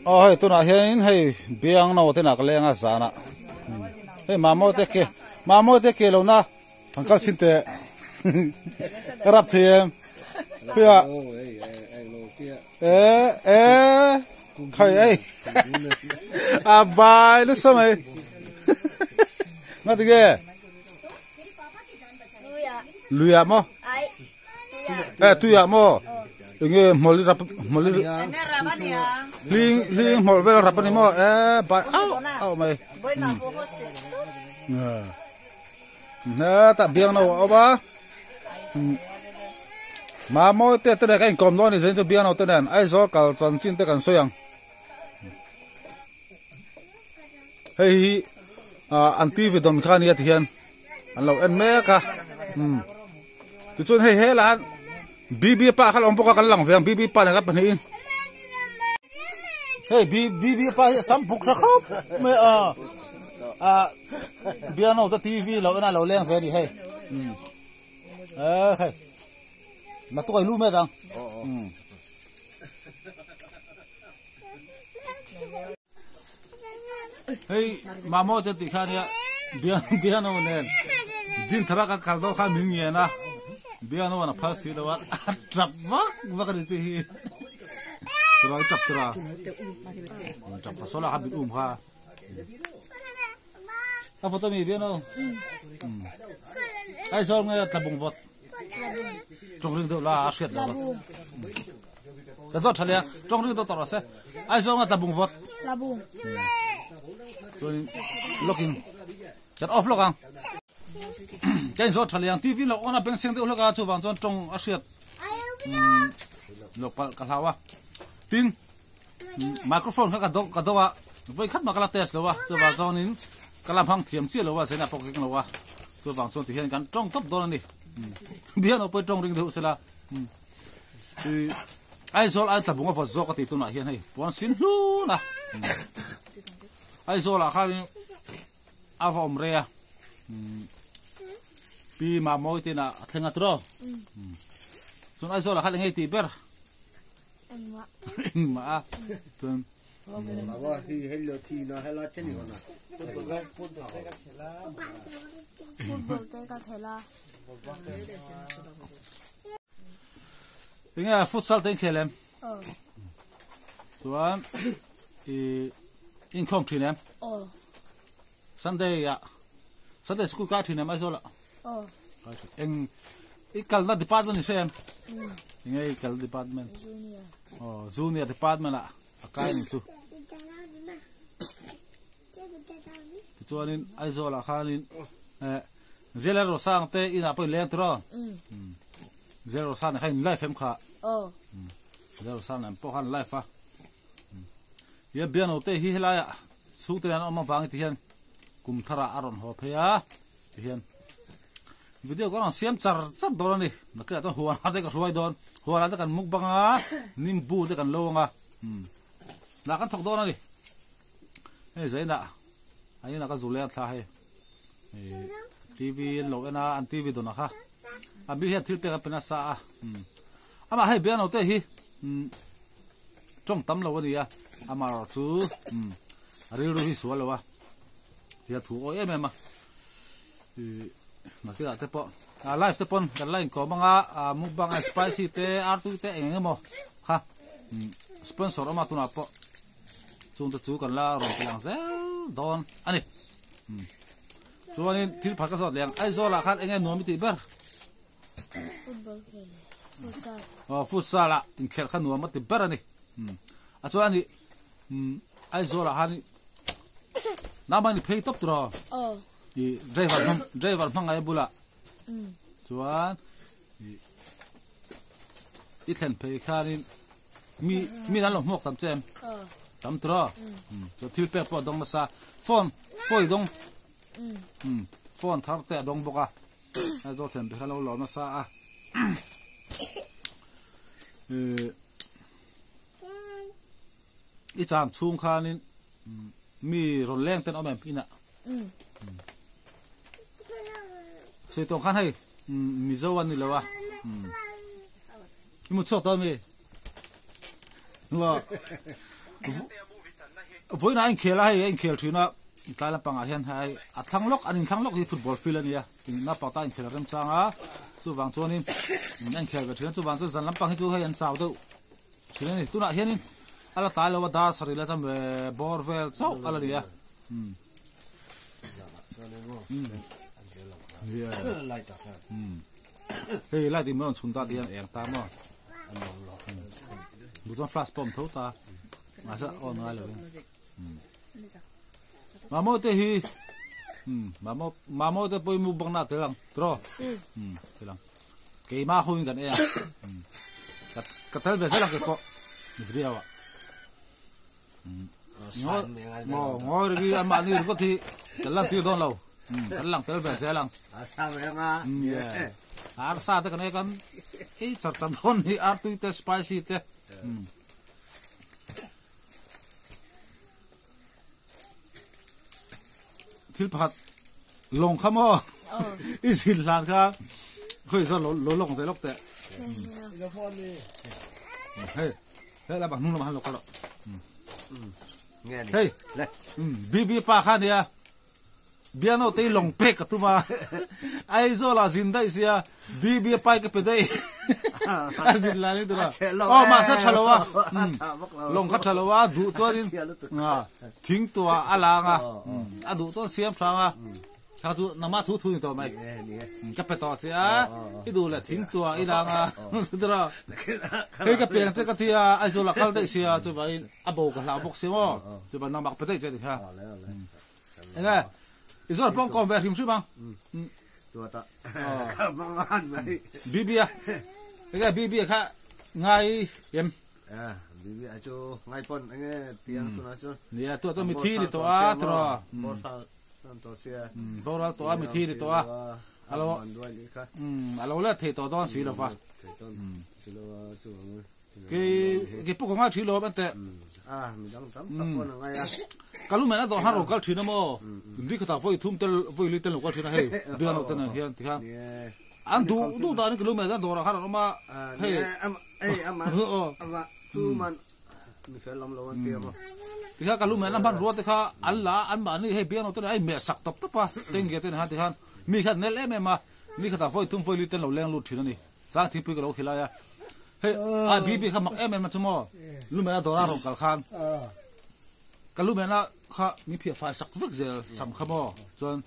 Aw hei tunah hianin hei biang no te nak leng a zanah hei mamawh te ke mamawh te ke lohna an kal chhin teh ka rap thei em khuia e e khai ei a bai nasa mai nga tinge luia maw e tuia maw enge hmawlh i rap hmawlh i hling hling hmawlh vel rap ani maw e bai auh auh mai hetah biang no a awm a mamawi te te nen ka inkawm dawn a ni zain chu biang no te nen Aizawl kal chanchin te kan sawi ang. Hei hi ah an tv dawn kha ania tihian an lo en mek a umm tichuan hei helah hian bb pa kha a lo awm bawk a kan lang ve ang bb pa nen kan pahnihin hei bb pa hi a sam buk tha khawp mai a ah bialnu te tv lo en a lo leng ve a ni hei umm eh hei naktuk a i lu mek ang umm. Hei mamawh te tih kha nia biano nen din thara ka kal dawn khan min ngen a biano an a phal si lo a a tap vak vak a ni chu hi tura i tap tura tap kha sawla kha min um kha a photo mi biano ai sawl nge tlabung vawt Tawng ring deuh la a hriat lo a. Ka zawt tha leh a, tawng ring deuh tawh rawh se. Aizawl nga tlabung vawt. Tlabung. Chuan locking kan off lawk ang. Ka inzawt tha leh ang TV lo on a bengchheng deuh hlek a chuvang chuan tawng a hriat lo palh ka hlau a. Tin microphone kha ka dawk ka dawk a vawi khat mah ka la test lo a chuvang chuanin ka la hmang thiam chiah lo a zaina pawh ka keng lo a chuvang chuan tihian kan tawng tawp dawn a ni bian aw pawh tawng ring deuh sela Aizawl ai tlabung a vawt zawk a tih tunah hian hei puan sin hlun a Aizawl ah khan a va awm rei a pi Mamawi te inah a thleng a tiraw chuan Aizawl ah khan eng nge tih ber Engmah. Engmah a. Chuan. Lava hi hello thi na hela cheni hona. Football te ka khela. Tinge futsal te in khel em? Aw. Chuan i inkhawm thin em? Aw. Sunday ah Sunday school kai thin em Aizawl ah? Aw. Eng i kalna department i hre em? Enge i kal department? Junior. Aw, junior department ah a kai ni chu. Tichuanin Aizawl ah khanin eh Zela Rosang te inah pawh in leng tiraw? Zela Rosang nen khan in live em kha? Aw. Zela Rosang nen pawh khan live a. Ia biano te hi helaiah chhungte an awm avangin ti hian kum tharah a rawn haw phei a ti hian video ka rawn siam char char dawn a ni nakilh ah chuan huanah te ka hruai dawn huanah te kan mukbang a nimbu te kan lo ang a nah kan thawk dawn a ni hei zainah an inah ka zu leng thla hei tv an lo en a an tv dawn ah kha a mi hian thil pek an pe nasa a amah hei biano te hi. Tawng tam lo a ni a, amaherawh chu a rilru hi sual lo a, tia thu awi em em a, ih nakilh te pawh a live te pawn kan la inkawm anga mukbang a spicy te artui te eng eng emaw kha sponsor awm a tunah pawh chung te chu kan la rawn pe ang zel dawn a ni chuanin thil phal ka zawt leh ang Aizawl ah khan eng nge nuam i tih ber. Football khel futsal. Aw futsal ah inkhelh kha nuam a ti ber a ni. Um a chuan ani um Aizawl ah khan nangmah ni phei tawp tur aw. Aw. I driver hmang driver hmang ngai bulah. Um. Chuan i i thlen phei khanin mi mi an lo hmuak tam che em. Aw. Tam tur aw. Um chuan thil pek pawh a dawng nasa. Phone phone i dawng. Um. Um phone thar te a dawng bawk a. Aizawl thlen te kha lo lo nasa a i cham chhung khanin mi rawn leng ten awm em inah sei tawng khan hei mizo an ni lo a i mu chhuak tawh mi Vawiinah a inkhel a, hei a inkhel thin a, tlai lampangah hian hei a thlang lawk, an inthlang lawk hi football field a nia, naupang tan inkhel a remchang a, chuvang chuanin a inkhel ve thin a, chuvang chuan zan lampang hi chu hei an chau deuh thin a ni. Tunah hianin a la tlai lo a, dar sarih la chuan bawr vel chauh a la ni a. Hei light in rawn chhun ta te hian eng ta maw? Duh chuan flash pawh a awm tho ta. Mahse on ngai lo in. Mamo te hi mamo mamo te pawh i mukbang na tel ang tiraw? Tel ang. Keimah ho in kan ei a. Ka tel ve zel ang keipawh video ah. Ngawi ri an mahni ringawt hi kan lan tir dawn lo. Kan lang tel ve zel ang. Arsa te kan ei kan ei char char dawn ni artui te spicy te. Thil pakhat lawng kha maw i zin hlan kha khawi zawn lo lawng ve lawk teh. Hei hei la bang hnung lamah han lo kal rawh. Hei BB pa kha nia Biano te lawng pek ka tum a Aizawl ah zin daih sia BB pai ka pe daih a zin lai ni tur a aw mahse tha lo a lawng kha tha lo a duh chuan in thing tuah a lang a a duh chuan siam hrang a kha chu nangmah thu thu ni tawh mai ka pe tawh che a i duh leh thing tuah i lang a chutra hei ka peng che ka thi a Aizawl ah kal daih sia chuvangin a bo ka hlau bawk si maw chuvang nangmah ka pe daih che a ti kha. Enge i zawr pawng kawm ve hrim hrim ang. Tuata. Ka mangan mai. Bibi a. Enge Bibi kha ngai em. Eh, Bibi a chu ngai pon enge tiang tuna chu. Nia tu to mi thi ni to a tro. Boral tan to sia. Boral to a mi thi ni to a. Alo. Alo la thei to don si lova. Thei ton si lova chu ang. Kei kei pawh ka ngai thin lo a ante. A midang tam tak pawh an ngai a. Ka lu men a dawh han rawn kal thin a maw? Ni khatah vawi thum tel vawi li tel lo kal thin a hei biang lo te nen hian tikhan an duh duh dan in ka lu men a dawrah khan an awm a hei chu man mi fel lam lo an ti a maw. Tikhan ka lu men a hman rua te kha an la a anmahni hei biang lo te nen a inmeh sak tawp tawp a tengge te nen khan tikhan mi khan nel em em a ni khatah vawi thum vawi li tel lo leng lut thin a ni. Chang thingpui ka lo khilai a, hei a BB kha mak em em a chu maw, Lumena dawra rawn kal khan ka Lumena kha min phiah fai sak vek zel sam kha maw, chuan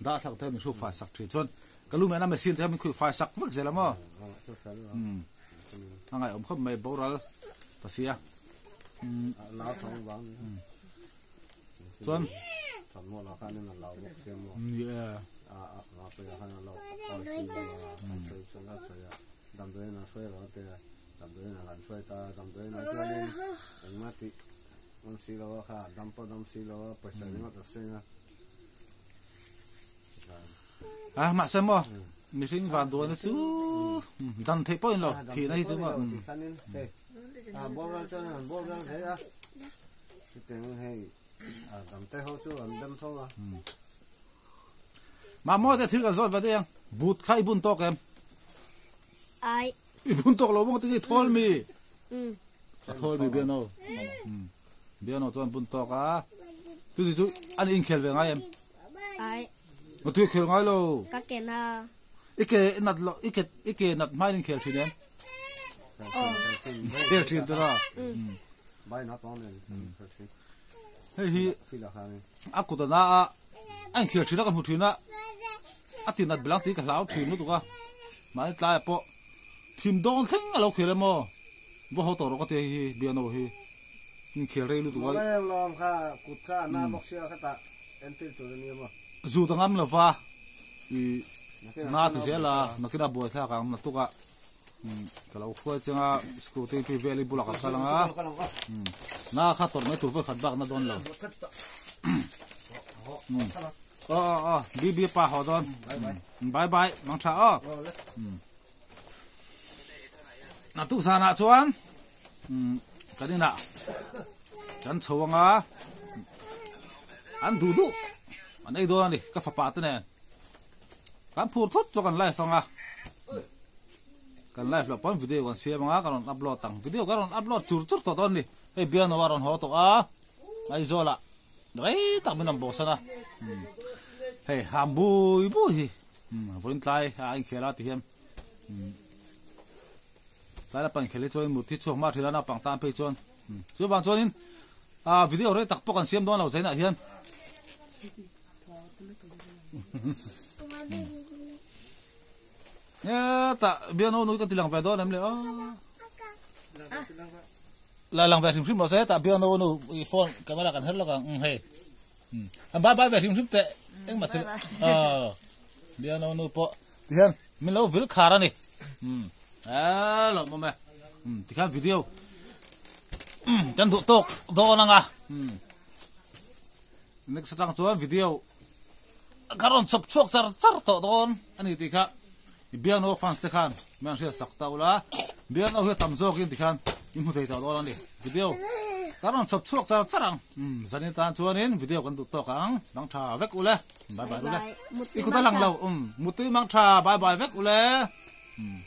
dah thlak te min hruk fai sak thin, chuan ka Lumena machine te kha min khuih fai sak vek zel a maw, a ngaihawm khawp mai boral ta sia. Chuan ni e. A mahse maw mihring van duan chu dan theih pawh in lo thihna hi chu maw. Chutiangin hei a damte ho chu an dam tho a. Mahmaw te thil kan zawt ve daih ang. But kha i bun tawk em? Ai. I bun tawk lo bawk te i thawl mi? A thawl mi biano. Biano chuan bun tawk a. Tu ti chu an inkhel ve ngai em? Ai. Ma tu khel ngai lo. Ka ke na. I ke nat lo i ke i ke nat hmain in khel thin em? Khel thin tura. Hei hi a kut ana a a inkhel thin a ka hmu thin a a ti nat belang tih ka hlau thin lutuk a mahni tlaiah pawh thim dawn thleng a lo khel emaw va haw tawh rawh ka ti hei hi biano hi inkhel rei lutuk a. Zut a ngam lova i na ti zel a nakin a buai thlak ang naktuk ah ka lo hruai cheng a scooty tui vel i bulah ka kal ang a na kha tawrh mai tur vawi khat bak na dawn lo aw aw aw BB pa haw dawn bye bye mang tha aw naktuk zanah chuan kan inah kan chho ang a an duh duh an ei dawn a ni ka fapa te nen kan phur thut chu kan live ang a kan live loh pawn video kan siam ang a kan rawn upload ang video kan rawn upload chur chur tawh dawn a ni hei biano a rawn haw tawh a. Aizawlah rei tak min rawn bawhsan a, hei ham bui bui hi vawiin tlai a inkhel a ti hian tlai la pan khel hi chuan mut hi chhuak hma thin a naupang tan phei chuan chuvang chuanin ah video rei tak pawh kan siam dawn lo zainah hian. Hetah biano nui ka ti lang ve dawn em le aw. La lang ve hrim hrim rawh se hetah biano nu i phone camera kan her lawk ang um hei. Um bye bye ve hrim hrim teh engmah thil aw biano nu pawh tihian min lo vil khar a ni. Um hello mawm e. Um tikhan video um kan duh tawk dawn anga. Um next atang chuan video Ka rawn chawp chhuak char char tawh dawn a ni tih kha i Biakno fans te khan mi an hriat sak ta ula, Biakno hi a tam zawkin tikhan i hmu thei tawh dawn a ni. Video ka rawn chawp chhuak char char ang, umm zanin tan chuanin video kan duh tawk ang, mang tha vek ule, bye bye ule, i kut a lang lo, umm mutui mang tha bye bye vek ule, umm.